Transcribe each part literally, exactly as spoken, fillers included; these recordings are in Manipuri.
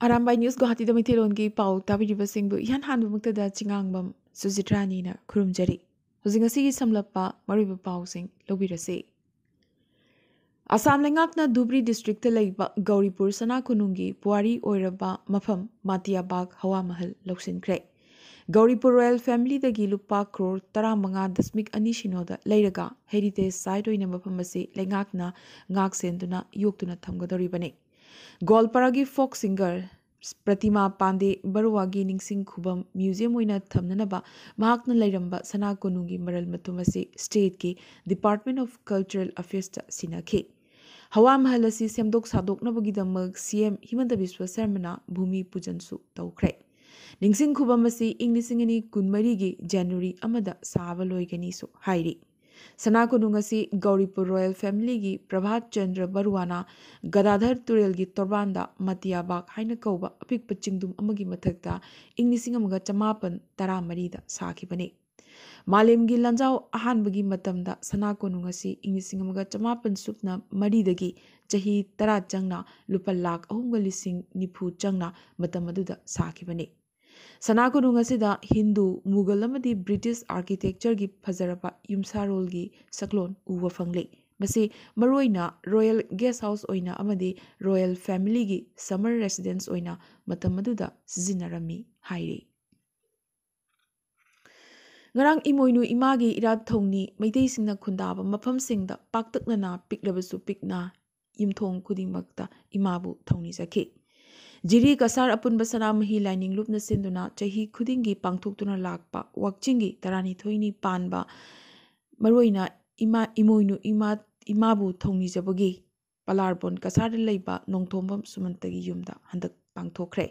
ꯑꯔꯥꯝꯕꯥꯏ ꯅ꯭ꯌꯨꯁ ꯒꯨꯋꯥꯍꯥꯇꯤꯗ ꯃꯩꯇꯩꯂꯣꯟꯒꯤ ꯄꯥꯎ ꯇꯥꯕꯤꯔꯤꯕꯁꯤꯡꯕꯨ ꯏꯍꯥꯟ ꯍꯥꯟꯕꯃꯛꯇꯗ ꯆꯤꯉꯥꯡꯕꯝ ꯁꯨꯖꯤꯇ꯭ꯔꯥꯅꯤꯅ ꯈꯨꯔꯨꯝꯖꯔꯤ꯫ ꯍꯧꯖꯤꯛ ꯉꯁꯤꯒꯤ ꯁꯝꯂꯞꯄ ꯃꯔꯨꯑꯣꯏꯕ ꯄꯥꯎꯁꯤꯡ ꯂꯧꯕꯤꯔꯁꯤ꯫ ꯑꯁꯥꯝ ꯂꯩꯉꯥꯛꯅ ꯙꯨꯕ꯭ꯔꯤ ꯗꯤꯁꯇ꯭ꯔꯤꯛꯇ ꯂꯩꯕ ꯒꯧꯔꯤꯄꯨꯔ ꯁꯅꯥ ꯀꯣꯅꯨꯡꯒꯤ ꯄꯨꯋꯥꯔꯤ ꯑꯣꯏꯔꯕ ꯃꯐꯝ ꯃꯥꯇꯤꯌꯥꯕꯥꯒ ꯍꯋꯥ ꯃꯍꯜ ꯂꯧꯁꯤꯟꯈ꯭ꯔꯦ꯫ ꯒꯧꯔꯤꯄꯨꯔ ꯔꯣꯌꯦꯜ ꯐꯦꯃꯤꯂꯤꯗꯒꯤ ꯂꯨꯄꯥ ꯀ꯭ꯔꯣꯔ ꯇꯔꯥꯃꯉꯥ ꯗꯁꯃꯤꯛ ꯑꯅꯤ ꯁꯤꯅꯣꯗ ꯂꯩꯔꯒ ꯍꯦꯔꯤꯇꯦꯖ ꯁꯥꯏꯠ ꯑꯣꯏꯅ ꯃꯐꯝ ꯑꯁꯤ ꯂꯩꯉꯥꯛꯅ ꯉꯥꯛ ꯁꯦꯟꯗꯨꯅ ꯌꯣꯛꯇꯨꯅ ꯊꯝꯒꯗꯧꯔꯤꯕꯅꯤ꯫ ꯒꯣꯜꯄꯥꯔꯥꯒꯤ ꯐꯣꯛ ꯁꯤꯡꯒꯔ ꯄ꯭ꯔꯇꯤꯃꯥ ꯄꯥꯟꯗꯦ ꯕꯔꯨꯋꯥꯒꯤ ꯅꯤꯡꯁꯤꯡ ꯈꯨꯕꯝ ꯃ꯭ꯌꯨꯖꯤꯌꯝ ꯑꯣꯏꯅ ꯊꯝꯅꯅꯕ ꯃꯍꯥꯛꯅ ꯂꯩꯔꯝꯕ ꯁꯅꯥ ꯀꯣꯅꯨꯡꯒꯤ ꯃꯔꯜ ꯃꯇꯨꯝ ꯑꯁꯤ ꯁ꯭ꯇꯦꯠꯀꯤ ꯗꯤꯄꯥꯔꯠꯃꯦꯟ ꯑꯣꯐ ꯀꯜꯆꯔꯦꯜ ꯑꯐꯤꯌꯔꯁꯇ ꯁꯤꯟꯅꯈꯤ꯫ ꯍꯋꯥ ꯃꯍꯜ ꯑꯁꯤ ꯁꯦꯝꯗꯣꯛ ꯁꯥꯗꯣꯛꯅꯕꯒꯤꯗꯃꯛ ꯁꯤ ꯑꯦꯝ ꯍꯤꯃꯟꯇ ꯕꯤꯁ꯭ꯋ ꯁꯔꯃꯅ ꯚꯨꯃꯤ ꯄꯨꯖꯟꯁꯨ ꯇꯧꯈ꯭ꯔꯦ꯫ ꯅꯤꯡꯁꯤꯡ ꯈꯨꯕꯝ ꯑꯁꯤ ꯏꯪ ꯂꯤꯁꯤꯡ ꯑꯅꯤ ꯀꯨꯟꯃꯔꯤꯒꯤ ꯖꯅꯋꯥꯔꯤ ꯑꯃꯗ ꯁꯥꯕ ꯂꯣꯏꯒꯅꯤꯁꯨ ꯍꯥꯏꯔꯤ꯫ ꯁꯅꯥ ꯀꯣꯅꯨꯡ ꯑꯁꯤ ꯒꯧꯔꯤꯄꯨꯔ ꯔꯣꯌꯦꯜ ꯐꯦꯃꯤꯂꯤꯒꯤ ꯄ꯭ꯔꯚꯥꯠ ꯆꯟꯗ꯭ꯔ ꯕꯔꯨꯋꯥꯅ ꯒꯗꯥꯙꯔ ꯇꯨꯔꯦꯜꯒꯤ ꯇꯣꯔꯕꯥꯟꯗ ꯃꯇꯤꯌꯥꯕꯥꯒ ꯍꯥꯏꯅ ꯀꯧꯕ ꯑꯄꯤꯛꯄ ꯆꯤꯡꯗꯨꯝ ꯑꯃꯒꯤ ꯃꯊꯛꯇ ꯏꯪ ꯂꯤꯁꯤꯡ ꯑꯃꯒ ꯆꯃꯥꯄꯟ ꯇꯔꯥꯃꯔꯤꯗ ꯁꯥꯈꯤꯕꯅꯤ꯫ ꯃꯥꯂꯦꯝꯒꯤ ꯂꯥꯟꯖꯥꯎ ꯑꯍꯥꯟꯕꯒꯤ ꯃꯇꯝꯗ ꯁꯅꯥ ꯀꯣꯅꯨꯡ ꯑꯁꯤ ꯏꯪ ꯂꯤꯁꯤꯡ ꯑꯃꯒ ꯆꯃꯥꯄꯟ ꯁꯨꯞꯅ ꯃꯔꯤꯗꯒꯤ ꯆꯍꯤ ꯇꯔꯥ ꯆꯪꯅ ꯂꯨꯄꯥ ꯂꯥꯈ ꯑꯍꯨꯝꯒ ꯂꯤꯁꯤꯡ ꯅꯤꯐꯨ ꯆꯪꯅ ꯃꯇꯝ ꯑꯗꯨꯗ ꯁꯥꯈꯤꯕꯅꯤ꯫ ꯁꯅꯥ ꯀꯣꯅꯨꯡ ꯑꯁꯤꯗ ꯍꯤꯟꯗꯨ, ꯃꯨꯒꯜ ꯑꯃꯗꯤ ꯕ꯭ꯔꯤꯇꯤꯁ ꯑꯥꯔꯀꯤꯇꯦꯛꯆꯔꯒꯤ ꯐꯖꯔꯕ ꯌꯨꯝꯁꯥꯔꯣꯜꯒꯤ ꯁꯛꯂꯣꯟ ꯎꯕ ꯐꯪꯂꯤ꯫ ꯃꯁꯤ ꯃꯔꯨꯑꯣꯏꯅ ꯔꯣꯌꯦꯜ ꯒꯦꯁ ꯍꯥꯎꯁ ꯑꯣꯏꯅ ꯑꯃꯗꯤ ꯔꯣꯌꯦꯜ ꯐꯦꯃꯤꯂꯤꯒꯤ ꯁꯝꯃꯔ ꯔꯦꯁꯤꯗꯦꯟꯁ ꯑꯣꯏꯅ ꯃꯇꯝ ꯑꯗꯨꯗ ꯁꯤꯖꯤꯟꯅꯔꯝꯃꯤ ꯍꯥꯏꯔꯤ꯫ ꯉꯔꯥꯡ ꯏꯃꯣꯏꯅꯨ ꯏꯃꯥꯒꯤ ꯏꯔꯥꯠ ꯊꯧꯅꯤ ꯃꯩꯇꯩꯁꯤꯡꯅ ꯈꯨꯟꯗꯥꯕ ꯃꯐꯝꯁꯤꯡꯗ ꯄꯥꯛꯇꯛꯅꯅ ꯄꯤꯛꯂꯕꯁꯨ ꯄꯤꯛꯅ ꯌꯨꯝꯊꯣꯡ ꯈꯨꯗꯤꯡꯃꯛꯇ ꯏꯃꯥꯕꯨ ꯊꯧꯅꯤꯖꯈꯤ꯫ ꯖꯤꯔꯤ ꯀꯁꯥꯔ ꯑꯄꯨꯟꯕ ꯁꯅꯥꯃꯍꯤ ꯂꯥꯏꯅꯤꯡ ꯂꯨꯞꯅ ꯁꯤꯟꯗꯨꯅ ꯆꯍꯤ ꯈꯨꯗꯤꯡꯒꯤ ꯄꯥꯡꯊꯣꯛꯇꯨꯅ ꯂꯥꯛꯄ ꯋꯥꯛꯆꯤꯡꯒꯤ ꯇꯔꯥꯅꯤꯊꯣꯏꯅꯤ ꯄꯥꯟꯕ ꯃꯔꯨꯑꯣꯏꯅ ꯏꯃꯥ ꯏꯃꯣꯏꯅꯨ ꯏꯃꯥ ꯏꯃꯥꯕꯨ ꯊꯧꯅꯤꯖꯕꯒꯤ ꯄꯂꯥꯔꯕꯣꯟ ꯀꯁꯥꯔꯗ ꯂꯩꯕ ꯅꯣꯡꯊꯣꯝꯕꯝ ꯁꯨꯃꯟꯇꯒꯤ ꯌꯨꯝꯗ ꯍꯟꯗꯛ ꯄꯥꯡꯊꯣꯛꯈ꯭ꯔꯦ꯫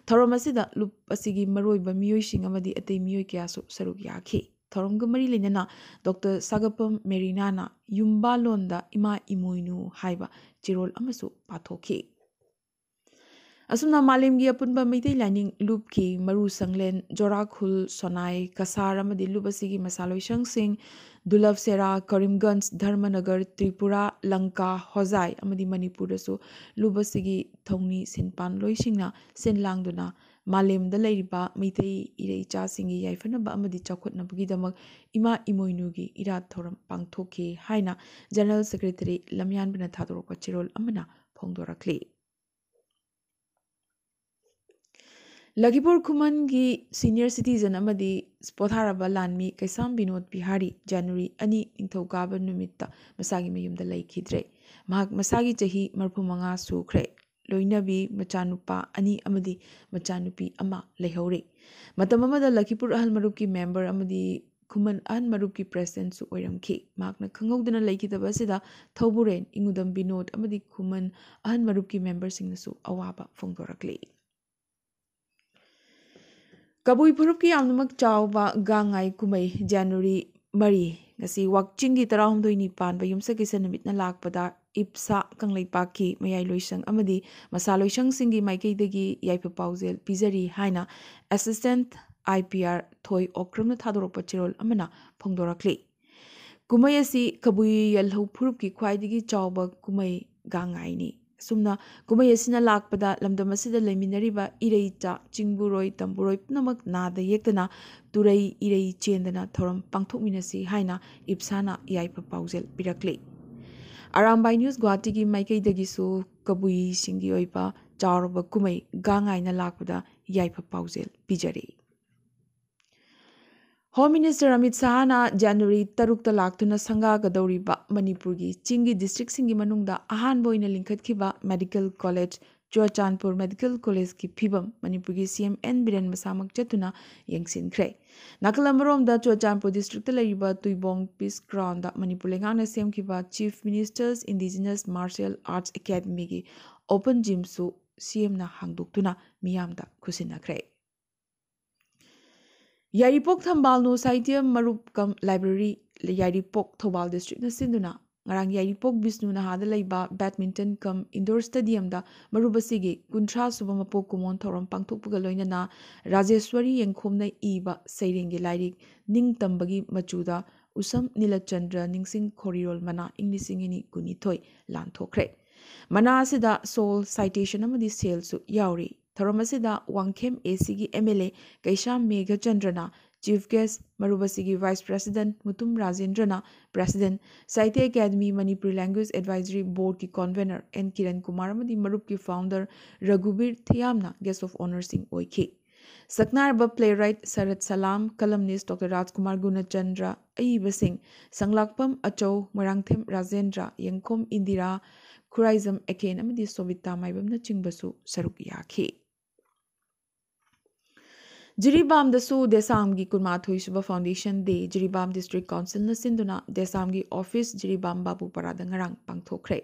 ꯊꯧꯔꯝ ꯑꯁꯤꯗ ꯂꯨꯞ ꯑꯁꯤꯒꯤ ꯃꯔꯨꯑꯣꯏꯕ ꯃꯤꯑꯣꯏꯁꯤꯡ ꯑꯃꯗꯤ ꯑꯇꯩ ꯃꯤꯑꯣꯏ ꯀꯌꯥꯁꯨ ꯁꯔꯨꯛ ꯌꯥꯈꯤ꯫ ꯊꯧꯔꯝꯒ ꯃꯔꯤ ꯂꯩꯅꯅ ꯗꯣꯛꯇꯔ ꯁꯥꯒꯞꯄꯝ ꯃꯦꯔꯤꯅꯥꯅ ꯌꯨꯝꯕꯥꯂꯣꯟꯗ ꯏꯃꯥ ꯏꯃꯣꯏꯅꯨ ꯍꯥꯏꯕ ꯆꯦꯔꯣꯜ ꯑꯃꯁꯨ ꯄꯥꯊꯣꯛꯈꯤ꯫ ꯑꯁꯨꯝꯅ ꯃꯥꯂꯦꯝꯒꯤ ꯑꯄꯨꯟꯕ ꯃꯩꯇꯩ ꯂꯥꯏꯅꯤꯡ ꯂꯨꯞꯀꯤ ꯃꯔꯨ ꯁꯪꯂꯦꯟ ꯖꯣꯔꯥꯈꯨꯜ, ꯁꯣꯅꯥꯏ, ꯀꯁꯥꯔ ꯑꯃꯗꯤ ꯂꯨꯞ ꯑꯁꯤꯒꯤ ꯃꯁꯥ ꯂꯣꯏꯁꯪꯁꯤꯡ ꯗꯨꯂꯕ ꯁꯦꯔꯥ, ꯀꯔꯤꯝꯒꯟꯖ, ꯙꯔꯃꯅꯒꯔ, ꯇ꯭ꯔꯤꯄꯨꯔꯥ, ꯂꯪꯀꯥ, ꯍꯣꯖꯥꯏ ꯑꯃꯗꯤ ꯃꯅꯤꯄꯨꯔꯗꯁꯨ ꯂꯨꯞ ꯑꯁꯤꯒꯤ ꯊꯧꯃꯤ ꯁꯤꯟꯄꯥꯟꯂꯣꯏꯁꯤꯡꯅ ꯁꯤꯟ ꯂꯥꯡꯗꯨꯅ ꯃꯥꯂꯦꯝꯗ ꯂꯩꯔꯤꯕ ꯃꯩꯇꯩ ꯏꯔꯩ ꯏꯆꯥꯁꯤꯡꯒꯤ ꯌꯥꯏꯐꯅꯕ ꯑꯃꯗꯤ ꯆꯥꯎꯈꯠꯅꯕꯒꯤꯗꯃꯛ ꯏꯃꯥ ꯏꯃꯣꯏꯅꯨꯒꯤ ꯏꯔꯥꯠ ꯊꯧꯔꯝ ꯄꯥꯡꯊꯣꯛꯈꯤ ꯍꯥꯏꯅ General Secretary ꯂꯝꯌꯥꯟꯕꯅ ꯊꯥꯗꯣꯔꯛꯄ ꯆꯦꯔꯣꯜ ꯑꯃꯅ ꯐꯣꯡꯗꯣꯔꯛꯂꯤ꯫ ꯂꯈꯤꯄꯨꯔ ꯈꯨꯃꯟꯒꯤ senior citizen ꯑꯃꯗꯤ ꯄꯣꯊꯥꯔꯕ ꯂꯥꯟꯃꯤ ꯀꯩꯁꯥꯝ ꯕꯤꯅꯣꯗ ꯕꯤꯍꯥꯔꯤ ꯖꯅꯋꯥꯔꯤ ꯑꯅꯤ ꯅꯤꯡꯊꯧꯀꯥꯕ ꯅꯨꯃꯤꯠꯇ ꯃꯁꯥꯒꯤ ꯃꯌꯨꯝꯗ ꯂꯩꯈꯤꯗ꯭ꯔꯦ꯫ ꯃꯍꯥꯛ ꯃꯁꯥꯒꯤ ꯆꯍꯤ ꯃꯔꯤꯐꯨ ꯃꯉꯥ ꯁꯨꯈ꯭ꯔꯦ꯫ ꯂꯣꯏꯅꯕꯤ ꯃꯆꯥꯅꯨꯄꯥ ꯑꯅꯤ ꯑꯃꯗꯤ ꯃꯆꯥꯅꯨꯄꯤ ꯑꯃ ꯂꯩꯍꯧꯔꯤ꯫ ꯃꯇꯝ ꯑꯃꯗ ꯂꯈꯤꯄꯨꯔ ꯑꯍꯜ ꯃꯔꯨꯞꯀꯤ member ꯑꯃꯗꯤ ꯈꯨꯃꯟ ꯑꯍꯜ ꯃꯔꯨꯞꯀꯤ presidentꯁꯨ ꯑꯣꯏꯔꯝꯈꯤ꯫ ꯃꯍꯥꯛꯅ ꯈꯪꯍꯧꯗꯅ ꯂꯩꯈꯤꯗꯕ ꯑꯁꯤꯗ ꯊꯧꯕꯨꯔꯦꯟ, ꯏꯉꯨꯗꯝ ꯕꯤꯅꯣꯗ ꯑꯃꯗꯤ ꯈꯨꯃꯟ ꯑꯍꯜ ꯃꯔꯨꯞꯀꯤ memberꯁꯤꯡꯅꯁꯨ ꯑꯋꯥꯕ ꯐꯣꯡꯗꯣꯔꯛꯂꯤ꯫ ꯀꯕꯨꯏ ꯐꯨꯔꯨꯞꯀꯤ ꯌꯥꯝꯅꯃꯛ ꯆꯥꯎꯕ ꯒꯥꯡꯉꯥꯏ ꯀꯨꯝꯍꯩ ꯖꯅꯋꯥꯔꯤ ꯃꯔꯤ, ꯉꯁꯤ ꯋꯥꯛꯆꯤꯡꯒꯤ ꯇꯔꯥꯍꯨꯝꯗꯣꯏꯅꯤ ꯄꯥꯟꯕ ꯌꯨꯝꯁꯀꯩꯁ ꯅꯨꯃꯤꯠꯅ ꯂꯥꯛꯄꯗ ꯏꯞꯁꯥ ꯀꯪꯂꯩꯄꯥꯛꯀꯤ ꯃꯌꯥꯏ ꯂꯣꯏꯁꯪ ꯑꯃꯗꯤ ꯃꯁꯥ ꯂꯣꯏꯁꯪꯁꯤꯡꯒꯤ ꯃꯥꯏꯀꯩꯗꯒꯤ ꯌꯥꯏꯐ ꯄꯥꯎꯖꯦꯜ ꯄꯤꯖꯔꯤ ꯍꯥꯏꯅ assistant IPR ꯊꯣꯏ ꯑꯣꯀ꯭ꯔꯝꯅ ꯊꯥꯗꯣꯔꯛꯄ ꯆꯦꯔꯣꯜ ꯑꯃꯅ ꯐꯣꯡꯗꯣꯔꯛꯂꯤ꯫ ꯀꯨꯝꯍꯩ ꯑꯁꯤ ꯀꯕꯨꯏ ꯌꯦꯜꯍꯧ ꯐꯨꯔꯨꯞꯀꯤ ꯈ꯭ꯋꯥꯏꯗꯒꯤ ꯆꯥꯎꯕ ꯀꯨꯝꯍꯩ ꯒꯥꯡꯉꯥꯏꯅꯤ꯫ ꯑꯁꯨꯝꯅ ꯀꯨꯝꯍꯩ ꯑꯁꯤꯅ ꯂꯥꯛꯄꯗ ꯂꯝꯗꯝ ꯑꯁꯤꯗ ꯂꯩꯃꯤꯟꯅꯔꯤꯕ ꯏꯔꯩꯆꯥ, ꯆꯤꯡꯕꯨꯔꯣꯏ, ꯇꯝꯕꯨꯔꯣꯏ ꯄꯨꯝꯅꯃꯛ ꯅꯥꯗ ꯌꯦꯛꯇꯅ ꯇꯨꯔꯩ ꯏꯔꯩ ꯆꯦꯟꯗꯅ ꯊꯧꯔꯝ ꯄꯥꯡꯊꯣꯛꯃꯤꯟꯅꯁꯤ ꯍꯥꯏꯅ ꯏꯞꯁꯥꯅ ꯌꯥꯏꯐ ꯄꯥꯎꯖꯦꯜ ꯄꯤꯔꯛꯂꯤ꯫ ꯑꯔꯥꯝꯕꯥꯏ ꯅ꯭ꯌꯨꯁ ꯒꯨꯋꯥꯍꯥꯇꯤꯒꯤ ꯃꯥꯏꯀꯩꯗꯒꯤꯁꯨ ꯀꯕꯨꯏꯁꯤꯡꯒꯤ ꯑꯣꯏꯕ ꯆꯥꯎꯔꯕ ꯀꯨꯝꯍꯩ ꯒꯥꯡꯉꯥꯏꯅ ꯂꯥꯛꯄꯗ ꯌꯥꯏꯐ ꯄꯥꯎꯖꯦꯜ ꯄꯤꯖꯔꯤ꯫ Home Minister ꯑꯃꯤꯠ ꯁꯍꯥꯅ ꯖꯅꯋꯥꯔꯤ ꯇꯔꯨꯛꯇ ꯂꯥꯛꯇꯨꯅ ꯁꯪꯒꯥꯒꯗꯧꯔꯤꯕ ꯃꯅꯤꯄꯨꯔꯒꯤ ꯆꯤꯡꯒꯤ districtꯁꯤꯡꯒꯤ ꯃꯅꯨꯡꯗ ꯑꯍꯥꯟꯕ ꯑꯣꯏꯅ ꯂꯤꯡꯈꯠꯈꯤꯕ medical college ꯆꯨꯔꯆꯥꯟꯄꯨꯔ Medical Collegeꯀꯤ ꯐꯤꯕꯝ ꯃꯅꯤꯄꯨꯔꯒꯤ CM N ꯕꯤꯔꯦꯟ ꯃꯁꯥꯃꯛ ꯆꯠꯇꯨꯅ ꯌꯦꯡꯁꯤꯟꯈ꯭ꯔꯦ꯫ ꯅꯥꯀꯜ ꯑꯃꯔꯣꯝꯗ ꯆꯨꯔꯆꯥꯟꯄꯨꯔ districtꯇ ꯂꯩꯔꯤꯕ ꯇꯨꯏꯕꯣꯡ Peace Groundꯗ ꯃꯅꯤꯄꯨꯔ ꯂꯩꯉꯥꯛꯅ ꯁꯦꯝꯈꯤꯕ Chief Minister's Indigenous Martial Arts Academyꯒꯤ open gymꯁꯨ CMꯅ ꯍꯥꯡꯗꯣꯛꯇꯨꯅ ꯃꯤꯌꯥꯝꯗ ꯈꯨꯠꯁꯤꯟꯅꯈ꯭ꯔꯦ꯫ ꯌꯥꯏꯔꯤꯄꯣꯛ ꯊꯝꯕꯥꯜꯅꯨ ꯁꯥꯍꯤꯇ꯭ꯌ ꯃꯔꯨꯞ ꯀꯝ library, ꯌꯥꯏꯔꯤꯄꯣꯛ ꯊꯧꯕꯥꯜ districtꯅ ꯁꯤꯟꯗꯨꯅ ꯉꯔꯥꯡ ꯌꯥꯏꯔꯤꯄꯣꯛ ꯕꯤꯁꯅꯨ ꯅꯍꯥꯗ ꯂꯩꯕ badminton cum indoor stadiumꯗ ꯃꯔꯨꯞ ꯑꯁꯤꯒꯤ ꯀꯨꯟꯊ꯭ꯔꯥ ꯁꯨꯕ ꯃꯄꯣꯛ ꯀꯨꯝꯑꯣꯟ ꯊꯧꯔꯝ ꯄꯥꯡꯊꯣꯛꯄꯒ ꯂꯣꯏꯅꯅ ꯔꯥꯖꯦꯁ꯭ꯋꯔꯤ ꯌꯦꯡꯈꯣꯝꯅ ꯏꯕ ꯁꯩꯔꯦꯡꯒꯤ ꯂꯥꯏꯔꯤꯛ ꯅꯤꯡꯇꯝꯕꯒꯤ ꯃꯆꯨꯗ ꯎꯁꯝ ꯅꯤꯂꯆꯟꯗ꯭ꯔ ꯅꯤꯡꯁꯤꯡ ꯈꯣꯔꯤꯔꯣꯜ ꯃꯅꯥ ꯏꯪ ꯂꯤꯁꯤꯡ ꯑꯅꯤ ꯀꯨꯟꯅꯤꯊꯣꯏ ꯂꯥꯟꯊꯣꯛꯈ꯭ꯔꯦ꯫ ꯃꯅꯥ ꯑꯁꯤꯗ ꯁꯣꯜ, ꯁꯥꯏꯇꯦꯁꯟ ꯑꯃꯗꯤ ꯁꯦꯜꯁꯨ ꯌꯥꯎꯔꯤ꯫ ꯊꯧꯔꯝ ꯑꯁꯤꯗ ꯋꯥꯡꯈꯦꯝ ꯑꯦ ꯁꯤꯒꯤ ꯑꯦꯝ ꯑꯦꯜ ꯑꯦ ꯀꯩꯁꯥꯝ ꯃꯦꯘꯆꯟꯗ꯭ꯔꯅ chief guest, ꯃꯔꯨꯞ ꯑꯁꯤꯒꯤ vice president ꯃꯨꯇꯨꯝ ꯔꯥꯖꯦꯟꯗ꯭ꯔꯅ president, Sahitya academy Manipuri language advisory boardꯀꯤ convener ꯑꯦꯟ ꯀꯤꯔꯟ ꯀꯨꯃꯥꯔ ꯑꯃꯗꯤ ꯃꯔꯨꯞꯀꯤ founder ꯔꯘꯨꯕꯤꯔ ꯊꯤꯌꯥꯝꯅ guest of honourꯁꯤꯡ ꯑꯣꯏꯈꯤ꯫ ꯁꯛꯅꯥꯏꯔꯕ playwright ꯁꯔꯠ ꯁꯂꯥꯝ, columnist ꯗꯣꯛꯇꯔ ꯔꯥꯖꯀꯨꯃꯥꯔ ꯒꯨꯅꯆꯟꯗ꯭ꯔ, ꯑꯏꯕꯁꯤꯡ ꯁꯪꯂꯥꯛꯄꯝ ꯑꯆꯧ, ꯃꯣꯏꯔꯥꯡꯊꯦꯝ ꯔꯥꯖꯦꯟꯗ꯭ꯔ, ꯌꯦꯡꯈꯣꯝ ꯏꯟꯗꯤꯔꯥ, ꯈꯨꯔꯥꯏꯖꯝ ꯑꯦꯀꯦꯟ ꯑꯃꯗꯤ ꯁꯣꯕꯤꯇꯥ ꯃꯥꯏꯕꯝꯅꯆꯤꯡꯕꯁꯨ ꯁꯔꯨꯛ ꯌꯥꯈꯤ꯫ ꯖꯤꯔꯤꯕꯥꯝꯗꯁꯨ ꯗꯦꯁꯥꯝꯒꯤ ꯀꯨꯟꯃꯥꯊꯣꯏ ꯁꯨꯕ Foundation Day ꯖꯤꯔꯤꯕꯥꯝ District Councilꯅ ꯁꯤꯟꯗꯨꯅ ꯗꯦꯁꯥꯝꯒꯤ office ꯖꯤꯔꯤꯕꯥꯝ ꯕꯥꯕꯨꯄꯥꯔꯥꯗ ꯉꯔꯥꯡ ꯄꯥꯡꯊꯣꯛꯈ꯭ꯔꯦ꯫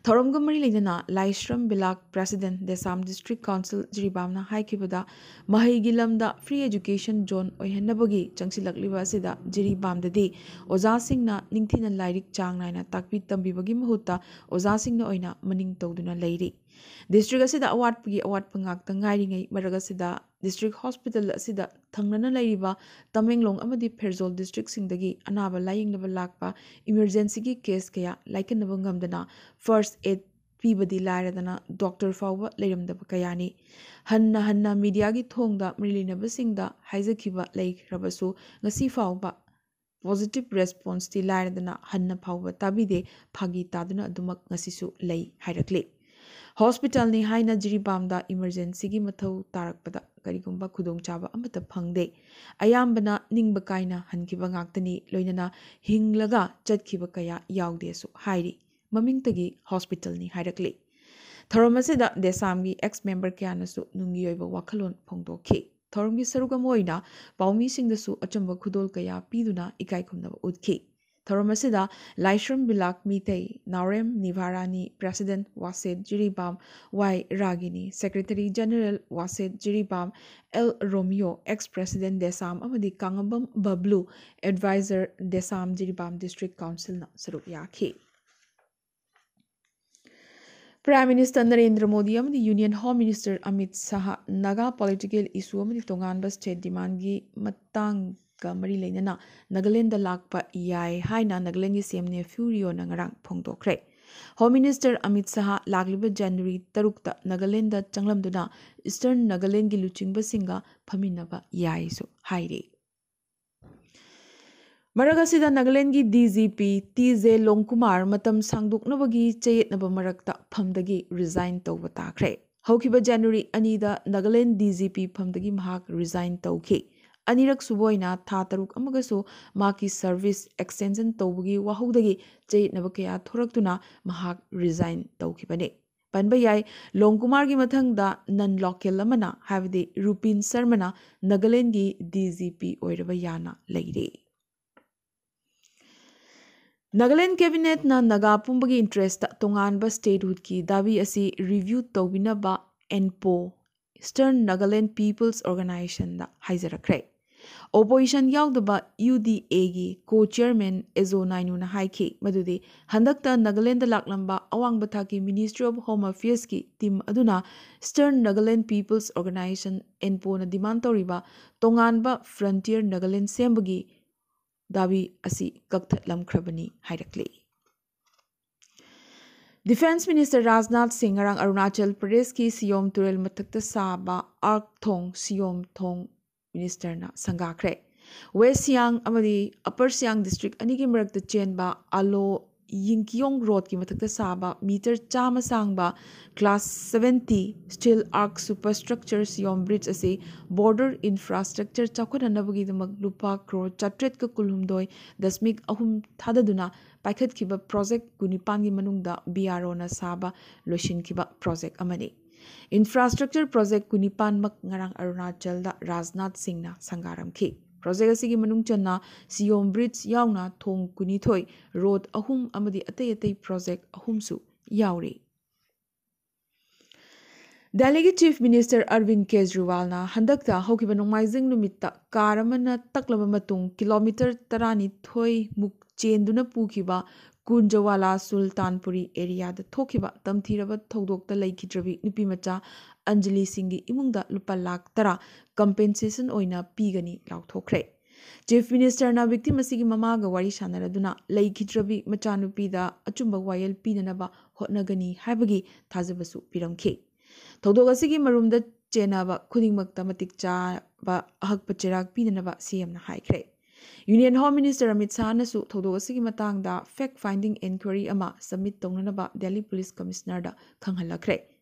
ꯊꯧꯔꯝꯒ ꯃꯔꯤ ꯂꯩꯅꯅ ꯂꯥꯏꯁ꯭ꯔꯝ ꯕꯤꯂꯥꯛ, president ꯗꯦꯁꯥꯝ District Council ꯖꯤꯔꯤꯕꯥꯝꯅ ꯍꯥꯏꯈꯤꯕꯗ, ꯃꯍꯩꯒꯤ ꯂꯝꯗ free education zone ꯑꯣꯏꯍꯟꯅꯕꯒꯤ ꯆꯪꯁꯤꯜꯂꯛꯂꯤꯕ ꯑꯁꯤꯗ ꯖꯤꯔꯤꯕꯥꯝꯗꯗꯤ ꯑꯣꯖꯥꯁꯤꯡꯅ ꯅꯤꯡꯊꯤꯅ ꯂꯥꯏꯔꯤꯛ ꯆꯥꯡ ꯅꯥꯏꯅ ꯇꯥꯛꯄꯤ ꯇꯝꯕꯤꯕꯒꯤ ꯃꯍꯨꯠꯇ ꯑꯣꯖꯥꯁꯤꯡꯅ ꯑꯣꯏꯅ ꯃꯅꯤꯡ ꯇꯧꯗꯨꯅ ꯂꯩꯔꯤ꯫ District ꯑꯁꯤꯗ ꯑꯋꯥꯠꯄꯒꯤ ꯑꯋꯥꯠꯄ ꯉꯥꯛꯇ ꯉꯥꯏꯔꯤꯉꯩ ꯃꯔꯛ ꯑꯁꯤꯗ district hospital ꯑꯁꯤꯗ ꯊꯪꯅꯅ ꯂꯩꯔꯤꯕ ꯇꯃꯦꯡꯂꯣꯡ ꯑꯃꯗꯤ ꯐꯦꯔꯖꯣꯜ districtꯁꯤꯡꯗꯒꯤ ꯑꯅꯥꯕ ꯂꯥꯌꯦꯡꯅꯕ ꯂꯥꯛꯄ emergencyꯒꯤ case ꯀꯌꯥ ꯂꯥꯏꯀꯠꯅꯕ ꯉꯝꯗꯅ first aid ꯄꯤꯕꯗꯤ ꯂꯥꯏꯔꯗꯅ doctor ꯐꯥꯎꯕ ꯂꯩꯔꯝꯗꯕ ꯀꯌꯥꯅꯤ꯫ ꯍꯟꯅ ꯍꯟꯅ mediaꯒꯤ ꯊꯣꯡꯗ ꯃꯔꯤ ꯂꯩꯅꯕꯁꯤꯡꯗ ꯍꯥꯏꯖꯈꯤꯕ ꯂꯩꯈ꯭ꯔꯕꯁꯨ ꯉꯁꯤ ꯐꯥꯎꯕ positive responseꯇꯤ ꯂꯥꯏꯔꯗꯅ ꯍꯟꯅ ꯐꯥꯎꯕ ꯇꯥꯕꯤꯗꯦ, ꯐꯥꯒꯤ ꯇꯥꯗꯨꯅ ꯑꯗꯨꯃꯛ ꯉꯁꯤꯁꯨ ꯂꯩ ꯍꯥꯏꯔꯛꯂꯤ꯫ Hospitalꯅꯤ ꯍꯥꯏꯅ ꯖꯤꯔꯤꯕꯥꯝꯗ emergencyꯒꯤ ꯃꯊꯧ ꯇꯥꯔꯛꯄꯗ ꯀꯔꯤꯒꯨꯝꯕ ꯈꯨꯗꯣꯡꯆꯥꯕ ꯑꯃꯠꯇ ꯐꯪꯗꯦ꯫ ꯑꯌꯥꯝꯕꯅ ꯅꯤꯡꯕ ꯀꯥꯏꯅ ꯍꯟꯈꯤꯕ ꯉꯥꯛꯇꯅꯤ, ꯂꯣꯏꯅꯅ ꯍꯤꯡꯂꯒ ꯆꯠꯈꯤꯕ ꯀꯌꯥ ꯌꯥꯎꯗꯦꯁꯨ ꯍꯥꯏꯔꯤ꯫ ꯃꯃꯤꯡꯇꯒꯤ hospitalꯅꯤ ꯍꯥꯏꯔꯛꯂꯤ꯫ ꯊꯧꯔꯝ ꯑꯁꯤꯗ ꯗꯦꯁꯥꯝꯒꯤ ex member ꯀꯌꯥꯅꯁꯨ ꯅꯨꯡꯒꯤ ꯑꯣꯏꯕ ꯋꯥꯈꯜꯂꯣꯟ ꯐꯣꯡꯗꯣꯛꯈꯤ꯫ ꯊꯧꯔꯝꯒꯤ ꯁꯔꯨꯛ ꯑꯃ ꯑꯣꯏꯅ ꯄꯥꯎꯃꯤꯁꯤꯡꯗꯁꯨ ꯑꯆꯨꯝꯕ ꯈꯨꯗꯣꯜ ꯀꯌꯥ ꯄꯤꯗꯨꯅ ꯏꯀꯥꯏ ꯈꯨꯝꯅꯕ ꯎꯠꯈꯤ꯫ ꯊꯧꯔꯝ ꯑꯁꯤꯗ Laishram Bilak Meitei, Naorem Nivarani, President Wasset Jiribam Y Ragini, Secretary General Wasset Jiribam L Romeo, Ex President Desam ꯑꯃꯗꯤ ꯀꯥꯉꯝꯕꯝ ꯕꯕ꯭ꯂꯨ, Advisor ꯗꯦꯁꯥꯝ ꯖꯤꯔꯤꯕꯥꯝ District Councilꯅ ꯁꯔꯨꯛ ꯌꯥꯈꯤ꯫ Prime Minister ꯅꯔꯦꯟꯗ꯭ꯔ ꯃꯣꯗꯤ ꯑꯃꯗꯤ Union Home Minister Amit Shah Naga political issue ꯑꯃꯗꯤ ꯇꯣꯉꯥꯟꯕ state demandꯒꯤ ꯃꯇꯥꯡꯒ ꯃꯔꯤ ꯂꯩꯅꯅ ꯅꯥꯒꯥꯂꯦꯟꯗ ꯂꯥꯛꯄ ꯌꯥꯏ ꯍꯥꯏꯅ ꯅꯥꯒꯥꯂꯦꯟꯒꯤ C M ꯅꯦꯐ꯭ꯌꯨ ꯔꯤꯑꯣꯅ ꯉꯔꯥꯡ ꯐꯣꯡꯗꯣꯛꯈ꯭ꯔꯦ꯫ Home Minister ꯑꯃꯤꯠ ꯁꯥꯍ ꯂꯥꯛꯂꯤꯕ January ꯇꯔꯨꯛꯇ ꯅꯥꯒꯥꯂꯦꯟꯗ ꯆꯪꯂꯝꯗꯨꯅ Eastern ꯅꯥꯒꯥꯂꯦꯟꯒꯤ ꯂꯨꯆꯤꯡꯕꯁꯤꯡꯒ ꯐꯝꯃꯤꯟꯅꯕ ꯌꯥꯏꯁꯨ ꯍꯥꯏꯔꯤ꯫ ꯃꯔꯛ ꯑꯁꯤꯗ ꯅꯥꯒꯥꯂꯦꯟꯒꯤ D G P T J ꯂꯣꯡꯀꯨꯃꯥꯔ ꯃꯇꯝ ꯁꯥꯡꯗꯣꯛꯅꯕꯒꯤ ꯆꯌꯦꯠꯅꯕ ꯃꯔꯛꯇ ꯐꯝꯗꯒꯤ resign ꯇꯧꯕ ꯇꯥꯈ꯭ꯔꯦ꯫ ꯍꯧꯈꯤꯕ January ꯑꯅꯤꯗ ꯅꯥꯒꯥꯂꯦꯟ D G P ꯐꯝꯗꯒꯤ ꯃꯍꯥꯛ resign ꯇꯧꯈꯤ꯫ ꯑꯅꯤꯔꯛ ꯁꯨꯕ ꯑꯣꯏꯅ ꯊꯥ ꯇꯔꯨꯛ ꯑꯃꯒꯁꯨ ꯃꯍꯥꯛꯀꯤ service extension ꯇꯧꯕꯒꯤ ꯋꯥꯍꯧꯗꯒꯤ ꯆꯌꯦꯠꯅꯕ ꯀꯌꯥ ꯊꯣꯔꯛꯇꯨꯅ ꯃꯍꯥꯛ resign ꯇꯧꯈꯤꯕꯅꯤ꯫ ꯄꯟꯕ ꯌꯥꯏ, ꯂꯣꯡꯀꯨꯃꯥꯔꯒꯤ ꯃꯊꯪꯗ non local ꯑꯃꯅ, ꯍꯥꯏꯕꯗꯤ ꯔꯨꯄꯤꯟ ꯁꯔꯃꯅ ꯅꯥꯒꯥꯂꯦꯟꯒꯤ D G P ꯑꯣꯏꯔꯕ ꯌꯥꯅ ꯂꯩꯔꯤ꯫ ꯅꯥꯒꯥꯂꯦꯟ Cabinetꯅ ꯅꯥꯒꯥ ꯄꯨꯝꯕꯒꯤ interestꯇ ꯇꯣꯉꯥꯟꯕ statehoodꯀꯤ ꯗꯥꯕꯤ ꯑꯁꯤ review ꯇꯧꯕꯤꯅꯕ ꯑꯦꯟꯄꯣ, Eastern Nagaland People's Organizationꯗ ꯍꯥꯏꯖꯔꯛꯈ꯭ꯔꯦ꯫ Opposition ꯌꯥꯎꯗꯕ UDAꯒꯤ co-chairman ꯑꯦꯖꯣ ꯅꯥꯏꯅꯨꯅ ꯍꯥꯏꯈꯤ ꯃꯗꯨꯗꯤ ꯍꯟꯗꯛꯇ ꯅꯥꯒꯥꯂꯦꯟꯗ ꯂꯥꯛꯂꯝꯕ ꯑꯋꯥꯡꯕ ꯊꯥꯛꯀꯤ Ministry of Home Affairsꯀꯤ team ꯑꯗꯨꯅ Eastern Nagaland People's Organization, ꯑꯦꯟꯄꯣꯅ demand ꯇꯧꯔꯤꯕ ꯇꯣꯉꯥꯟꯕ frontier ꯅꯥꯒꯥꯂꯦꯟ ꯁꯦꯝꯕꯒꯤ ꯗꯥꯕꯤ ꯑꯁꯤ ꯀꯛꯊꯠꯂꯝꯈ꯭ꯔꯕꯅꯤ ꯍꯥꯏꯔꯛꯂꯤ꯫ Defence Minister ꯔꯥꯖꯅꯥꯊ ꯁꯤꯡ ꯉꯔꯥꯡ ꯑꯔꯨꯅꯥꯆꯜ ꯄ꯭ꯔꯗꯦꯁꯀꯤ ꯁꯤꯌꯣꯝ ꯇꯨꯔꯦꯜ ꯃꯊꯛꯇ ꯁꯥꯕ ꯑꯥꯔꯛ ꯊꯣꯡ, ꯁꯤꯌꯣꯝ ꯊꯣꯡ ministerꯅ ꯁꯪꯒꯥꯈ꯭ꯔꯦ꯫ West Siang ꯑꯃꯗꯤ Upper Siang district ꯑꯅꯤꯒꯤ ꯃꯔꯛꯇ ꯆꯦꯟꯕ ꯑꯂꯣ ꯌꯤꯡꯀꯤꯌꯣꯡ roadꯀꯤ ꯃꯊꯛꯇ ꯁꯥꯕ meter ꯆꯥꯝꯃ ꯁꯥꯡꯕ class seventy steel arch superstructure ꯁꯤꯌꯣꯝ bridge ꯑꯁꯤ border infrastructure ꯆꯥꯎꯈꯠꯍꯟꯅꯕꯒꯤꯗꯃꯛ ꯂꯨꯄꯥ ꯀ꯭ꯔꯣꯔ ꯆꯥꯇ꯭ꯔꯦꯠꯀ ꯀꯨꯟꯍꯨꯝꯗꯣꯏ ꯗꯁꯃꯤꯛ ꯑꯍꯨꯝ ꯊꯥꯗꯗꯨꯅ ꯄꯥꯏꯈꯠꯈꯤꯕ project ꯀꯨꯟꯅꯤꯄꯥꯟꯒꯤ ꯃꯅꯨꯡꯗ BROꯅ ꯁꯥꯕ ꯂꯣꯏꯁꯤꯟꯈꯤꯕ project ꯑꯃꯅꯤ꯫ Infrastructure project ꯀꯨꯟꯅꯤꯄꯥꯟꯃꯛ ꯉꯔꯥꯡ ꯑꯔꯨꯅꯥꯆꯜꯗ ꯔꯥꯖꯅꯥꯊ ꯁꯤꯡꯅ ꯁꯪꯒꯥꯔꯝꯈꯤ꯫ ꯄ꯭ꯔꯣꯖꯦꯛ ꯑꯁꯤꯒꯤ ꯃꯅꯨꯡ ꯆꯟꯅ ꯁꯤꯌꯣꯝ ꯕ꯭ꯔꯤꯖ ꯌꯥꯎꯅ ꯊꯣꯡ ꯀꯨꯟꯅꯤꯊꯣꯏ, ꯔꯣꯗ ꯑꯍꯨꯝ ꯑꯃꯗꯤ ꯑꯇꯩ ꯑꯇꯩ ꯄ꯭ꯔꯣꯖꯦꯛ ꯑꯍꯨꯝꯁꯨ ꯌꯥꯎꯔꯤ꯫ ꯗꯦꯜꯂꯤꯒꯤ ꯆꯤꯐ ꯃꯤꯅꯤꯁꯇꯔ ꯑꯔꯕꯤꯟ ꯀꯦꯖ꯭ꯔꯤꯋꯥꯜꯅ ꯍꯟꯗꯛꯇ ꯍꯧꯈꯤꯕ ꯅꯣꯡꯃꯥꯏꯖꯤꯡ ꯅꯨꯃꯤꯠꯇ ꯀꯥꯔ ꯑꯃꯅ ꯇꯛꯂꯕ ꯃꯇꯨꯡ ꯀꯤꯂꯣꯃꯤꯇꯔ ꯇꯔꯥꯅꯤꯊꯣꯏ ꯃꯨꯛ ꯆꯦꯟꯗꯨꯅ ꯄꯨꯈꯤꯕ ꯀꯨꯟꯖꯋꯥꯂꯥ ꯁꯨꯜꯇꯥꯟꯄꯨꯔꯤ ꯑꯦꯔꯤꯌꯥꯗ ꯊꯣꯛꯈꯤꯕ ꯇꯝꯊꯤꯔꯕ ꯊꯧꯗꯣꯛꯇ ꯂꯩꯈꯤꯗ꯭ꯔꯕꯤ ꯅꯨꯄꯤꯃꯆꯥ ꯑꯟꯖꯂꯤ ꯁꯤꯡꯒꯤ ꯏꯃꯨꯡꯗ ꯂꯨꯄꯥ ꯂꯥꯈ ꯇꯔꯥ ꯀꯝꯄꯦꯟꯁꯦꯁꯟ ꯑꯣꯏꯅ ꯄꯤꯒꯅꯤ ꯂꯥꯎꯊꯣꯛꯈ꯭ꯔꯦ꯫ ꯆꯤꯐ ꯃꯤꯅꯤꯁꯇꯔꯅ ꯚꯤꯛꯇꯤꯝ ꯑꯁꯤꯒꯤ ꯃꯃꯥꯒ ꯋꯥꯔꯤ ꯁꯥꯟꯅꯔꯗꯨꯅ ꯂꯩꯈꯤꯗ꯭ꯔꯕꯤ ꯃꯆꯥꯅꯨꯄꯤꯗ ꯑꯆꯨꯝꯕ ꯋꯥꯌꯦꯜ ꯄꯤꯅꯅꯕ ꯍꯣꯠꯅꯒꯅꯤ ꯍꯥꯏꯕꯒꯤ ꯊꯥꯖꯕꯁꯨ ꯄꯤꯔꯝꯈꯤ꯫ ꯊꯧꯗꯣꯛ ꯑꯁꯤꯒꯤ ꯃꯔꯨꯝꯗ ꯆꯦꯟꯅꯕ ꯈꯨꯗꯤꯡꯃꯛꯇ ꯃꯇꯤꯛ ꯆꯥꯕ ꯑꯍꯛꯄ ꯆꯩꯔꯥꯛ ꯄꯤꯅꯅꯕ ꯁꯤꯑꯦꯝꯅ ꯍꯥꯏꯈ꯭ꯔꯦ꯫ ꯌꯨꯅꯤꯌꯟ ꯍꯣꯝ ꯃꯤꯅꯤꯁꯇꯔ ꯑꯃꯤꯠ ꯁꯥꯍꯅꯁꯨ ꯊꯧꯗꯣꯛ ꯑꯁꯤꯒꯤ ꯃꯇꯥꯡꯗ ꯐꯦꯛ ꯐꯥꯏꯟꯗꯤꯡ ꯏꯟꯀ꯭ꯋꯥꯏꯔꯤ ꯑꯃ ꯁꯕꯃꯤꯠ ꯇꯧꯅꯅꯕ ꯗꯦꯜꯂꯤ ꯄꯨꯂꯤꯁ ꯀꯃꯤꯁꯅꯔꯗ ꯈꯪꯍꯜꯂꯛꯈ꯭ꯔꯦ꯫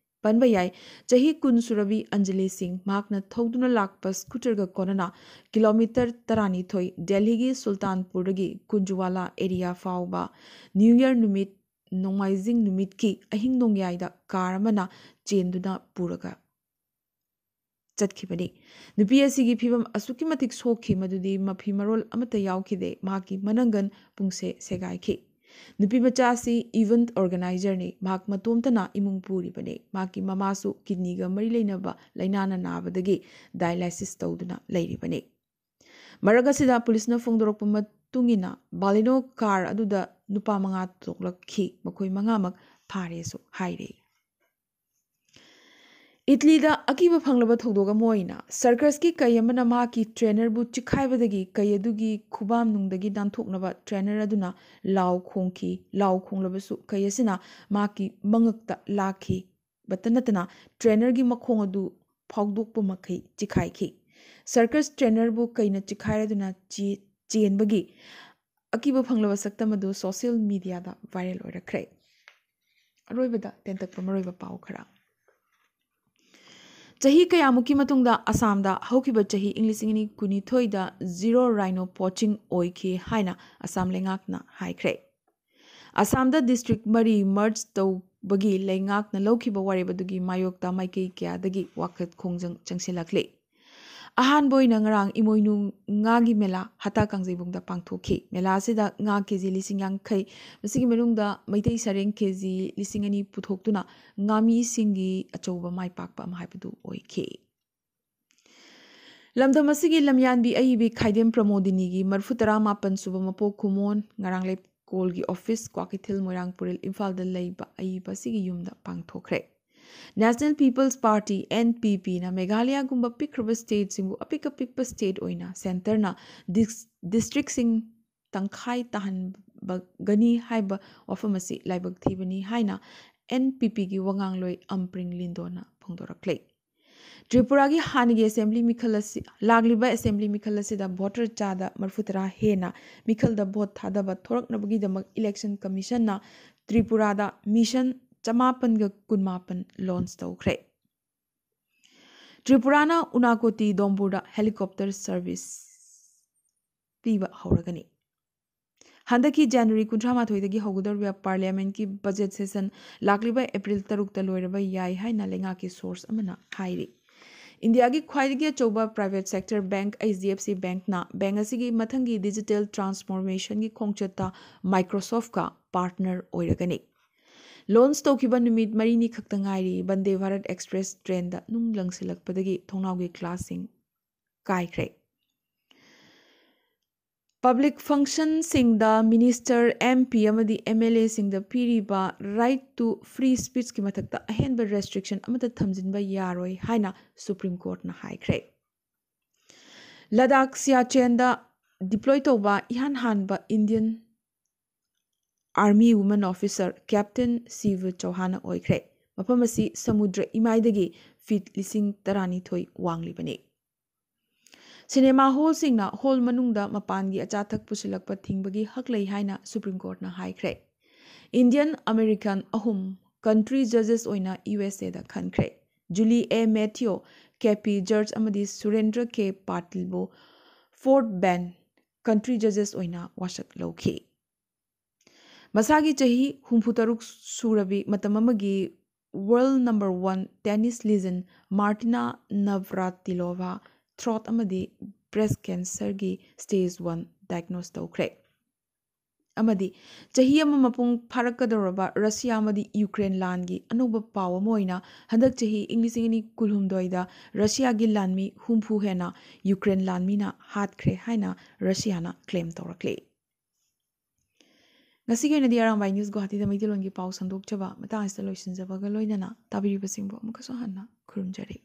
ꯄꯟꯕ ꯌꯥꯏ, ꯆꯍꯤ ꯀꯨꯟ ꯁꯨꯔꯕꯤ ꯑꯟꯖꯂꯤ ꯁꯤꯡ ꯃꯍꯥꯛꯅ ꯊꯧꯗꯨꯅ ꯂꯥꯛꯄ ꯁ꯭ꯀꯨꯇꯔꯒ ꯀꯣꯟꯅꯅ ꯀꯤꯂꯣꯃꯤꯇꯔ ꯇꯔꯥꯅꯤꯊꯣꯏ ꯗꯦꯜꯂꯤꯒꯤ ꯁꯨꯜꯇꯥꯟꯄꯨꯔꯗꯒꯤ ꯀꯨꯟꯖꯨꯋꯥꯂꯥ ꯑꯦꯔꯤꯌꯥ ꯐꯥꯎꯕ ꯅ꯭ꯌꯨ ꯌꯔ ꯅꯨꯃꯤꯠ ꯅꯣꯡꯃꯥꯏꯖꯤꯡ ꯅꯨꯃꯤꯠꯀꯤ ꯑꯍꯤꯡ ꯅꯣꯡꯌꯥꯏꯗ ꯀꯥꯔ ꯑꯃꯅ ꯆꯦꯟꯗꯨꯅ ꯄꯨꯔꯒ ꯆꯠꯈꯤꯕꯅꯤ꯫ ꯅꯨꯄꯤ ꯑꯁꯤꯒꯤ ꯐꯤꯕꯝ ꯑꯁꯨꯛꯀꯤ ꯃꯇꯤꯛ ꯁꯣꯛꯈꯤ ꯃꯗꯨꯗꯤ ꯃꯐꯤ ꯃꯔꯣꯜ ꯑꯃꯠꯇ ꯌꯥꯎꯈꯤꯗꯦ꯫ ꯃꯍꯥꯛꯀꯤ ꯃꯅꯪꯒꯟ ꯄꯨꯡꯁꯦ ꯁꯦꯒꯥꯏꯈꯤ꯫ ꯅꯨꯄꯤ ꯃꯆꯥ ꯑꯁꯤ ꯏꯚꯦꯟꯠ ꯑꯣꯔꯒꯅꯥꯏꯖꯔꯅꯤ꯫ ꯃꯍꯥꯛ ꯃꯇꯣꯝꯇꯅ ꯏꯃꯨꯡ ꯄꯨꯔꯤꯕꯅꯤ꯫ ꯃꯍꯥꯛꯀꯤ ꯃꯃꯥꯁꯨ ꯀꯤꯗꯅꯤꯒ ꯃꯔꯤ ꯂꯩꯅꯕ ꯂꯥꯏꯅꯥꯅ ꯅꯥꯕꯗꯒꯤ ꯗꯥꯏꯂꯥꯏꯁꯤꯁ ꯇꯧꯗꯨꯅ ꯂꯩꯔꯤꯕꯅꯤ꯫ ꯃꯔꯛ ꯑꯁꯤꯗ ꯄꯨꯂꯤꯁꯅ ꯐꯣꯡꯗꯣꯔꯛꯄ ꯃꯇꯨꯡ ꯏꯟꯅ ꯕꯥꯂꯤꯅꯣ ꯀꯥꯔ ꯑꯗꯨꯗ ꯅꯨꯄꯥ ꯃꯉꯥ ꯇꯣꯡꯂꯛꯈꯤ꯫ ꯃꯈꯣꯏ ꯃꯉꯥꯃꯛ ꯐꯥꯔꯦꯁꯨ ꯍꯥꯏꯔꯤ꯫ ꯏꯠꯂꯤꯗ ꯑꯀꯤꯕ ꯐꯪꯂꯕ ꯊꯧꯗꯣꯛ ꯑꯃ ꯑꯣꯏꯅ ꯁꯔꯀꯁꯀꯤ ꯀꯩ ꯑꯃꯅ ꯃꯍꯥꯛꯀꯤ ꯇ꯭ꯔꯦꯅꯔꯕꯨ ꯆꯤꯛꯈꯥꯏꯕꯗꯒꯤ ꯀꯩ ꯑꯗꯨꯒꯤ ꯈꯨꯕꯥꯝ ꯅꯨꯡꯗꯒꯤ ꯅꯥꯟꯊꯣꯛꯅꯕ ꯇ꯭ꯔꯦꯅꯔ ꯑꯗꯨꯅ ꯂꯥꯎ ꯈꯣꯡꯈꯤ꯫ ꯂꯥꯎ ꯈꯣꯡꯂꯕꯁꯨ ꯀꯩ ꯑꯁꯤꯅ ꯃꯍꯥꯛꯀꯤ ꯃꯉꯛꯇ ꯂꯥꯛꯈꯤꯕꯇ ꯅꯠꯇꯅ ꯇ꯭ꯔꯦꯅꯔꯒꯤ ꯃꯈꯣꯡ ꯑꯗꯨ ꯐꯥꯎꯗꯣꯛꯄ ꯃꯈꯩ ꯆꯤꯛꯈꯥꯏꯈꯤ꯫ ꯁꯔꯀꯁ ꯇ꯭ꯔꯦꯅꯔꯕꯨ ꯀꯩꯅ ꯆꯤꯛꯈꯥꯏꯔꯗꯨꯅ ꯆꯦ-, ꯆꯦꯟꯕꯒꯤ ꯑꯀꯤꯕ ꯐꯪꯂꯕ ꯁꯛꯇꯝ ꯑꯗꯨ ꯁꯣꯁꯤꯌꯦꯜ ꯃꯤꯗꯤꯌꯥꯗ ꯚꯥꯏꯔꯦꯜ ꯑꯣꯏꯔꯛꯈ꯭ꯔꯦ꯫ ꯑꯔꯣꯏꯕꯗ ꯇꯦꯟꯇꯛꯄ ꯃꯔꯨꯑꯣꯏꯕ ꯄꯥꯎ ꯈꯔ꯫ ꯆꯍꯤ ꯀꯌꯥꯃꯨꯛꯀꯤ ꯃꯇꯨꯡꯗ ꯑꯁꯥꯝꯗ ꯍꯧꯈꯤꯕ ꯆꯍꯤ ꯏꯪ ꯂꯤꯁꯤꯡ ꯑꯅꯤ ꯀꯨꯟꯅꯤꯊꯣꯏꯗ ꯖꯤꯔꯣ ꯔꯥꯏꯅꯣ ꯄꯣꯆꯤꯡ ꯑꯣꯏꯈꯤ ꯍꯥꯏꯅ ꯑꯁꯥꯝ ꯂꯩꯉꯥꯛꯅ ꯍꯥꯏꯈ꯭ꯔꯦ꯫ ꯑꯁꯥꯝꯗ ꯗꯤꯁꯇ꯭ꯔꯤꯛ ꯃꯔꯤ ꯃꯔꯖ ꯇꯧꯕꯒꯤ ꯂꯩꯉꯥꯛꯅ ꯂꯧꯈꯤꯕ ꯋꯥꯔꯦꯞ ꯑꯗꯨꯒꯤ ꯃꯥꯌꯣꯛꯇ ꯃꯥꯏꯀꯩ ꯀꯌꯥꯗꯒꯤ ꯋꯥꯀꯠ ꯈꯣꯡꯖꯪ ꯆꯪꯁꯤꯜꯂꯛꯂꯤ꯫ ꯑꯍꯥꯟꯕ ꯑꯣꯏꯅ ꯉꯔꯥꯡ ꯏꯃꯣꯏꯅꯨ ꯉꯥꯒꯤ ꯃꯦꯂꯥ ꯍꯇꯥ ꯀꯥꯡꯖꯩꯕꯨꯡꯗ ꯄꯥꯡꯊꯣꯛꯈꯤ꯫ ꯃꯦꯂꯥ ꯑꯁꯤꯗ ꯉꯥ ꯀꯦ ꯖꯤ ꯂꯤꯁꯤꯡ ꯌꯥꯡꯈꯩ, ꯃꯁꯤꯒꯤ ꯃꯅꯨꯡꯗ ꯃꯩꯇꯩ ꯁꯔꯦꯡ ꯀꯦ ꯖꯤ ꯂꯤꯁꯤꯡ ꯑꯅꯤ ꯄꯨꯊꯣꯛꯇꯨꯅ ꯉꯥꯃꯤꯁꯤꯡꯒꯤ ꯑꯆꯧꯕ ꯃꯥꯏ ꯄꯥꯛꯄ ꯑꯃ ꯍꯥꯏꯕꯗꯨ ꯑꯣꯏꯈꯤ꯫ ꯂꯝꯗꯝ ꯑꯁꯤꯒꯤ ꯂꯝꯌꯥꯟꯕꯤ ꯑꯏꯕꯤ ꯈꯥꯏꯗꯦꯝ ꯄ꯭ꯔꯃꯣꯗꯤꯅꯤꯒꯤ ꯃꯔꯤꯐꯨ ꯇꯔꯥ ꯃꯥꯄꯟ ꯁꯨꯕ ꯃꯄꯣꯛ ꯀꯨꯃꯣꯟ ꯉꯔꯥꯡ ꯂꯩꯀꯣꯜꯒꯤ ꯑꯣꯐꯤꯁ, ꯀ꯭ꯋꯥꯀꯩꯊꯦꯜ, ꯃꯣꯏꯔꯥꯡ, ꯄꯨꯔꯦꯜ, ꯏꯝꯐꯥꯜꯗ ꯂꯩꯕ ꯑꯏꯕ ꯑꯁꯤꯒꯤ ꯌꯨꯝꯗ ꯄꯥꯡꯊꯣꯛꯈ꯭ꯔꯦ꯫ National People's Party, N P P, ꯅ ꯃꯦꯘꯥꯂꯌꯥꯒꯨꯝꯕ ꯄꯤꯛꯈ꯭ꯔꯕ ꯁ꯭ꯇꯦꯠꯁꯤꯡꯕꯨ ꯑꯄꯤꯛ ꯑꯄꯤꯛꯄ ꯁ꯭ꯇꯦꯠ ꯑꯣꯏꯅ ꯁꯦꯟꯇꯔꯅ ꯗꯤꯁ-, ꯗꯤꯁꯇ꯭ꯔꯤꯛꯁꯤꯡ ꯇꯪꯈꯥꯏ ꯇꯥꯍꯟꯕꯒꯅꯤ ꯍꯥꯏꯕ ꯋꯥꯐꯝ ꯑꯁꯤ ꯂꯥꯏꯕꯛ ꯊꯤꯕꯅꯤ ꯍꯥꯏꯅ N P P ꯒꯤ ꯋꯥꯉꯥꯡꯂꯣꯏ ꯑꯝꯄ꯭ꯔꯤꯡ ꯂꯤꯟꯗꯣꯅ ꯐꯣꯡꯗꯣꯔꯛꯂꯦ꯫ ꯇ꯭ꯔꯤꯄꯨꯔꯥꯒꯤ ꯍꯥꯟꯅꯒꯤ ꯑꯦꯁꯦꯝꯕ꯭ꯂꯤ ꯃꯤꯈꯜ ꯑꯁꯤ, ꯂꯥꯛꯂꯤꯕ ꯑꯦꯁꯦꯝꯕ꯭ꯂꯤ ꯃꯤꯈꯜ ꯑꯁꯤꯗ ꯚꯣꯇꯔ ꯆꯥꯗ ꯃꯔꯤꯐꯨ ꯇꯔꯥ ꯍꯦꯟꯅ ꯃꯤꯈꯜꯗ ꯚꯣꯠ ꯊꯥꯗꯕ ꯊꯣꯔꯛꯅꯕꯒꯤꯗꯃꯛ ꯏꯂꯦꯛꯁꯟ ꯀꯃꯤꯁꯟꯅ ꯇ꯭ꯔꯤꯄꯨꯔꯥꯗ ꯃꯤꯁꯟ ꯆꯃꯥꯄꯟꯒ ꯀꯨꯟꯃꯥꯄꯟ ꯂꯣꯟꯆ ꯇꯧꯈ꯭ꯔꯦ꯫ ꯇ꯭ꯔꯤꯄꯨꯔꯥꯅ ꯎꯅꯥꯀꯣꯇꯤ ꯗꯣꯝꯕꯨꯔꯗ ꯍꯦꯂꯤꯀꯣꯞꯇꯔ ꯁꯔꯚꯤꯁ ꯄꯤꯕ ꯍꯧꯔꯒꯅꯤ꯫ ꯍꯟꯗꯛꯀꯤ ꯖꯅꯋꯥꯔꯤ ꯀꯨꯟꯊ꯭ꯔꯥ ꯃꯥꯊꯣꯏꯗꯒꯤ ꯍꯧꯒꯗꯧꯔꯤꯕ ꯄꯥꯔꯂꯤꯌꯥꯃꯦꯟꯠꯀꯤ ꯕꯖꯦꯠ ꯁꯦꯁꯟ ꯂꯥꯛꯂꯤꯕ ꯑꯦꯄ꯭ꯔꯤꯜ ꯇꯔꯨꯛꯇ ꯂꯣꯏꯔꯕ ꯌꯥꯏ ꯍꯥꯏꯅ ꯂꯩꯉꯥꯛꯀꯤ ꯁꯣꯔꯁ ꯑꯃꯅ ꯍꯥꯏꯔꯤ꯫ ꯏꯟꯗꯤꯌꯥꯒꯤ ꯈ꯭ꯋꯥꯏꯗꯒꯤ ꯑꯆꯧꯕ private sector bank H D F C ꯕꯦꯡꯛꯅ ꯕꯦꯡꯛ ꯑꯁꯤꯒꯤ ꯃꯊꯪꯒꯤ ꯗꯤꯖꯤꯇꯦꯜ ꯇ꯭ꯔꯥꯟꯁꯐꯣꯔꯃꯦꯁꯟꯒꯤ ꯈꯣꯡꯆꯠꯇ ꯃꯥꯏꯀ꯭ꯔꯣꯁꯣꯐꯀ ꯄꯥꯔꯠꯅꯔ ꯑꯣꯏꯔꯒꯅꯤ꯫ ꯂꯣꯟꯆ ꯇꯧꯈꯤꯕ ꯅꯨꯃꯤꯠ ꯃꯔꯤꯅꯤ ꯈꯛꯇ ꯉꯥꯏꯔꯤ ꯕꯟꯗꯦ ꯚꯥꯔꯠ ꯑꯦꯛꯁꯄ꯭ꯔꯦꯁ ꯇ꯭ꯔꯦꯟꯗ ꯅꯨꯡ ꯂꯪꯁꯤꯜꯂꯛꯄꯗꯒꯤ ꯊꯣꯡꯅꯥꯎꯒꯤ ꯒ꯭ꯂꯥꯁꯁꯤꯡ ꯀꯥꯏꯈ꯭ꯔꯦ꯫ ꯄꯕ꯭ꯂꯤꯛ ꯐꯪꯁꯟꯁꯤꯡꯗ ꯃꯤꯅꯤꯁꯇꯔ, M P ꯑꯃꯗꯤ M L A ꯁꯤꯡꯗ ꯄꯤꯔꯤꯕ right to free speechꯀꯤ ꯃꯊꯛꯇ ꯑꯍꯦꯟꯕ ꯔꯦꯁꯇ꯭ꯔꯤꯛꯁꯟ ꯑꯃꯠꯇ ꯊꯝꯖꯤꯟꯕ ꯌꯥꯔꯣꯏ ꯍꯥꯏꯅ ꯁꯨꯄ꯭ꯔꯤꯝ ꯀꯣꯔꯠꯅ ꯍꯥꯏꯈ꯭ꯔꯦ꯫ ꯂꯗꯥꯈ ꯁꯤꯌꯥꯆꯦꯟꯗ ꯗꯤꯄ꯭ꯂꯣꯏ ꯇꯧꯕ ꯏꯍꯥꯟ ꯍꯥꯟꯕ Indian army woman officer captain ꯁꯤꯕ ꯆꯧꯍꯥꯟꯅ ꯑꯣꯏꯈ꯭ꯔꯦ꯫ ꯃꯐꯝ ꯑꯁꯤ ꯁꯃꯨꯗ꯭ꯔ ꯏꯃꯥꯏꯗꯒꯤ ꯐꯤꯠ ꯂꯤꯁꯤꯡ ꯇꯔꯥꯅꯤꯊꯣꯏ ꯋꯥꯡꯂꯤꯕꯅꯤ꯫ ꯁꯤꯅꯦꯃꯥ ꯍꯣꯜꯁꯤꯡꯅ ꯍꯣꯜ ꯃꯅꯨꯡꯗ ꯃꯄꯥꯟꯒꯤ ꯑꯆꯥ ꯑꯊꯛ ꯄꯨꯁꯤꯜꯂꯛꯄ ꯊꯤꯡꯕꯒꯤ ꯍꯛ ꯂꯩ ꯍꯥꯏꯅ ꯁꯨꯄ꯭ꯔꯤꯝ ꯀꯣꯔꯠꯅ ꯍꯥꯏꯈ꯭ꯔꯦ꯫ ꯏꯟꯗꯤꯌꯟ ꯑꯃꯦꯔꯤꯀꯟ ꯑꯍꯨꯝ ꯀꯟꯇ꯭ꯔꯤ ꯖꯖꯦꯁ ꯑꯣꯏꯅ ꯌꯨ ꯑꯦꯁ ꯑꯦꯗ ꯈꯟꯈ꯭ꯔꯦ꯫ ꯖꯨꯂꯤ ꯑꯦ ꯃꯦꯊꯤꯌꯣ, ꯀꯦ ꯄꯤ ꯖꯔꯖ ꯑꯃꯗꯤ ꯁꯨꯔꯦꯟꯗ꯭ꯔ ꯀꯦ ꯄꯥꯇꯤꯜꯕꯨ ꯐꯣꯔꯠ ꯕꯦꯟ ꯀꯟꯇ꯭ꯔꯤ ꯖꯖꯦꯁ ꯑꯣꯏꯅ ꯋꯥꯁꯛ ꯂꯧꯈꯤ꯫ ꯃꯁꯥꯒꯤ ꯆꯍꯤ ꯍꯨꯝꯐꯨ ꯇꯔꯨꯛ ꯁꯨꯔꯕꯤ ꯃꯇꯝ ꯑꯃꯒꯤ world number one tennis legend Martina Navratilova throat ꯑꯃꯗꯤ ꯕ꯭ꯔꯦꯁ ꯀꯦꯟꯁꯔꯒꯤ ꯁ꯭ꯇꯦꯖ ꯋꯥꯟ ꯗꯥꯏꯒꯅꯣꯁ ꯇꯧꯈ꯭ꯔꯦ꯫ ꯑꯃꯗꯤ ꯆꯍꯤ ꯑꯃ ꯃꯄꯨꯡ ꯐꯥꯔꯛꯀꯗꯧꯔꯕ ꯔꯁꯤꯌꯥ ꯑꯃꯗꯤ ꯌꯨꯀ꯭ꯔꯦꯟ ꯂꯥꯟꯒꯤ ꯑꯅꯧꯕ ꯄꯥꯎ ꯑꯃ ꯑꯣꯏꯅ, ꯍꯟꯗꯛ ꯆꯍꯤ ꯏꯪ ꯂꯤꯁꯤꯡ ꯑꯅꯤ ꯀꯨꯟꯍꯨꯝꯗꯣꯏꯗ ꯔꯁꯤꯌꯥꯒꯤ ꯂꯥꯟꯃꯤ ꯍꯨꯝꯐꯨ ꯍꯦꯟꯅ ꯌꯨꯀ꯭ꯔꯦꯟ ꯂꯥꯟꯃꯤꯅ ꯍꯥꯠꯈ꯭ꯔꯦ ꯍꯥꯏꯅ ꯔꯁꯤꯌꯥꯅ ꯀ꯭ꯂꯦꯝ ꯇꯧꯔꯛꯂꯤ꯫ ꯉꯁꯤꯒꯤ ꯑꯣꯏꯅꯗꯤ ꯑꯔꯥꯝꯕꯥꯏ ꯅ꯭ꯌꯨꯁ ꯒꯨꯋꯥꯍꯥꯇꯤꯗ ꯃꯩꯇꯩꯂꯣꯟꯒꯤ ꯄꯥꯎ ꯁꯟꯗꯣꯛꯆꯕ ꯃꯇꯥꯡ ꯑꯁꯤꯗ ꯂꯣꯏꯁꯤꯟꯖꯕꯒ ꯂꯣꯏꯅꯅ ꯇꯥꯕꯤꯔꯤꯕꯁꯤꯡꯕꯨ ꯑꯃꯨꯛꯀꯁꯨ ꯍꯟꯅ ꯈꯨꯔꯨꯝꯖꯔꯤ꯫